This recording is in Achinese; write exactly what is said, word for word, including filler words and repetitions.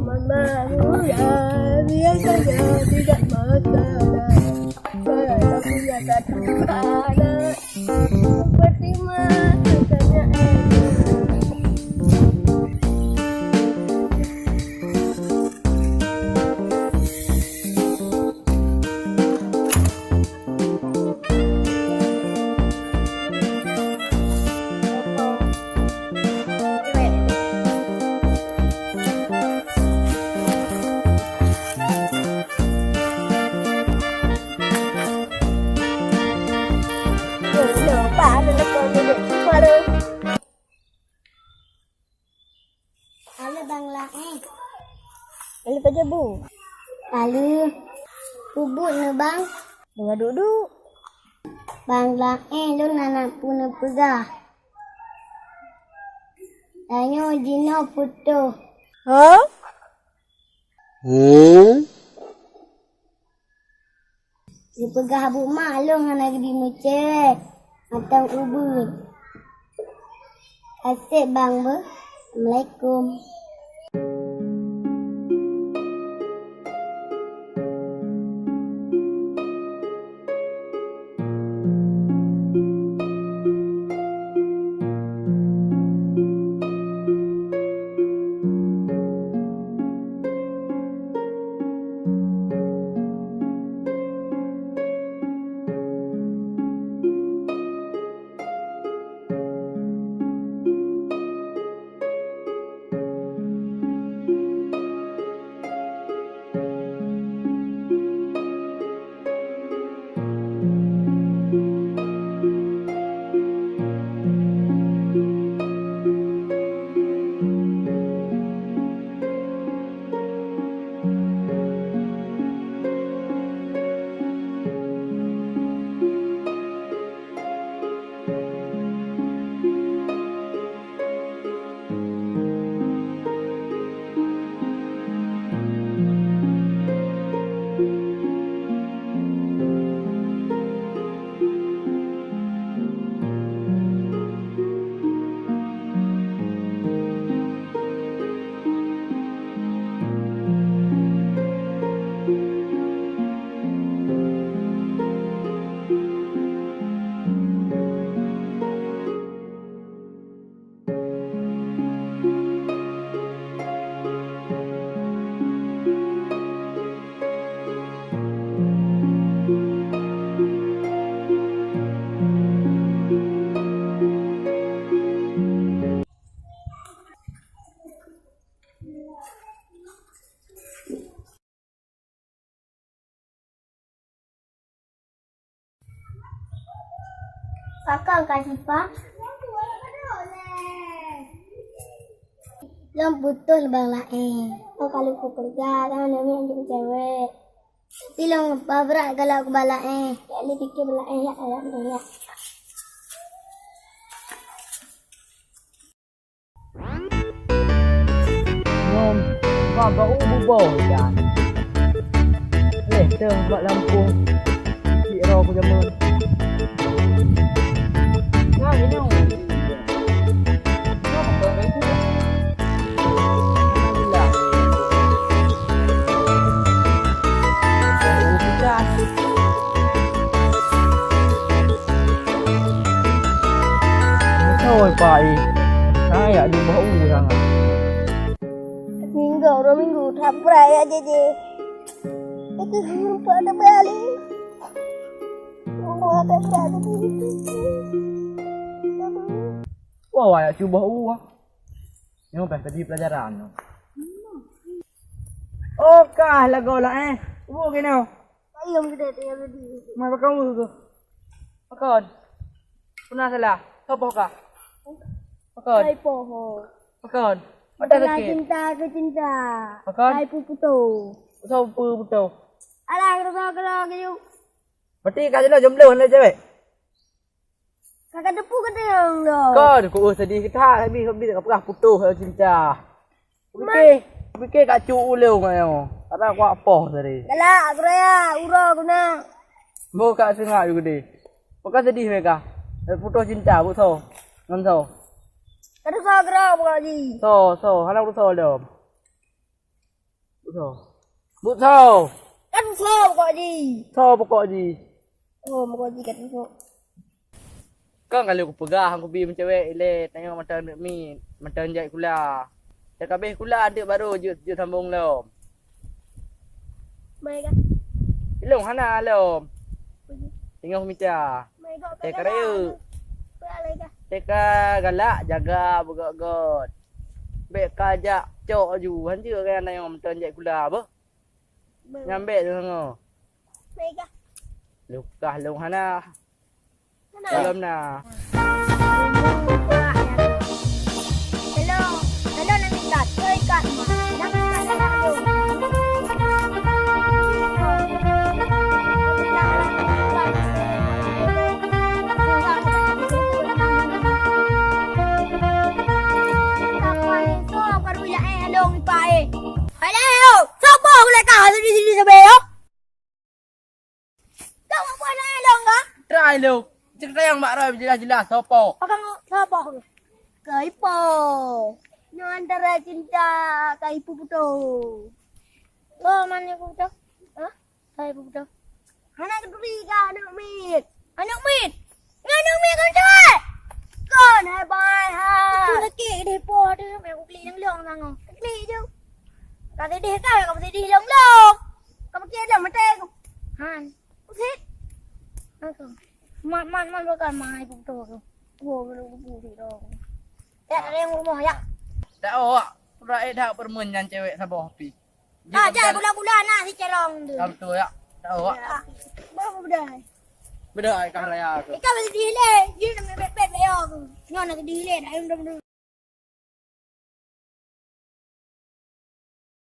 Mama, mula, biar saja, tidak masalah. Saya tak punya satu anak. Seperti masa tanya. Halo, Bang Laén. Lalu pajoh bu? Lalu peubuet neu, Bang. Dua duduk. Bang Laén, lôn hana peue neupeugah. Tanyoe jinoe putôh. Hah? Hmm? Jipeugah bu mak lôn hana geubri meucewek mantong ubeut. Kaseb bang beuh. Assalamualaikum. Pakon Kak Syifa? Lôn putôh lé Bang Laén. Oh, ka lheueh kupeugah, tanyoe nyoe jeuet cewek. Tapi lôn lupa brat galak keu Bang Laén. Jak lé pike Bang Laén, jak, jak, jak. Ngon bak bak u buboh dan leh teuh bak lampôh cit roe ku jameun. Nah, ini. Alhamdulillah. Oi, Pak, eh. Saya di bawah u sangat. Minggu, dua minggu, tak berat ya, Jeje. Itu guru pada balik. Wah, tak berat tu. Wah, wah, ya, cuba, wah. Nyoe bah tadi pelajaran nyoe. Oh, kah lagoe lah, eh. Cuba keunoe. Ayam gede tu yang tadi. Mai pakon ureueng tu. Pakon. Pernah salah. Sopoh kah? Pakon? Hai poho. Pakon? Mata sakit. Cinta ke cinta. Pakon? Hai puputo. Soe pu-, puto? Alah, keudroe-keudroe keu. Berarti ka jinoe jomblo hana cewek? Ka, ka teupeu ka teueng lom. Kon, ku, uh, sedih kita, habis, habis ka peugah putoh, eh, cinta. Pike, pike ka cuk ulông ayo. Karena kuat poh tadi. Galak, aku raya, uroe guna. Bo ka sengak juga deh. Bukan sedih mereka. Eh, putus cinta, bu so. Ngon so. Kada so gerak, bu Haji. So, so. Hana bu so lom. Bu so. Bu so. Kan so, bu Haji. So, bu Haji. Oh, bu Haji kan so. Kan kalau kupeugah, aku bi meucewek ilée, tanyoe mantong neuk miet, mantong jai kula. Dak habéh kula, anteuk barô jeuet, jeuet sambong lom. Mai kah? Ilông hana lom. Teungoh mita. Mai kah? Teka rayeuk. Teka galak, jaga beugöt-göt. Bék ka jak cok ju, hanjeuet kan tanyoe mantong jai kula beuh. Nyang bék tu sangoe. Mai kah? Lukah lông hana. Hana. Dalam na. Hello. Hello, nak minta. Oi, Kak. Nak minta, nak minta. Hello, sopo gulai kah di sini sebelah? Kau buat nak elong kah? Try lu. Cerita yang Mak Roy jelas-jelas sopo. Pakang sopo? Kaipo. Nyoe antara cinta Kaipo beutôi. Oh, mana Kaipo beutôi? Hah? Kaipo beutôi. Hana keuturi kah aneuk miet? Aneuk miet? Ngon aneuk miet kon cewek? Kon hai bai ha. Tu laki deh po tu, mai klik nyang long sango. Klik je. Ka sedih kah, ka sedih long-long. Ka pakai dalam mata aku. Han. Usit. Aku. Man, man, man, bukan mai putôh tu. Wo, wo, wo, wo, wo. Ya, ada yang rumah, ya. Dak awak, pura eh dak permen nyan cewek saboh pi. Ah, jangan gula-gula nak si cerong tu. Kamu tu, ya. Dak awak. Ya. Baru bedai. Bedai kah raya tu. Ikan masih dihilé, dia nak mepet-pet bayar tu. Nyonya nak dihilé, dah, dah, dah.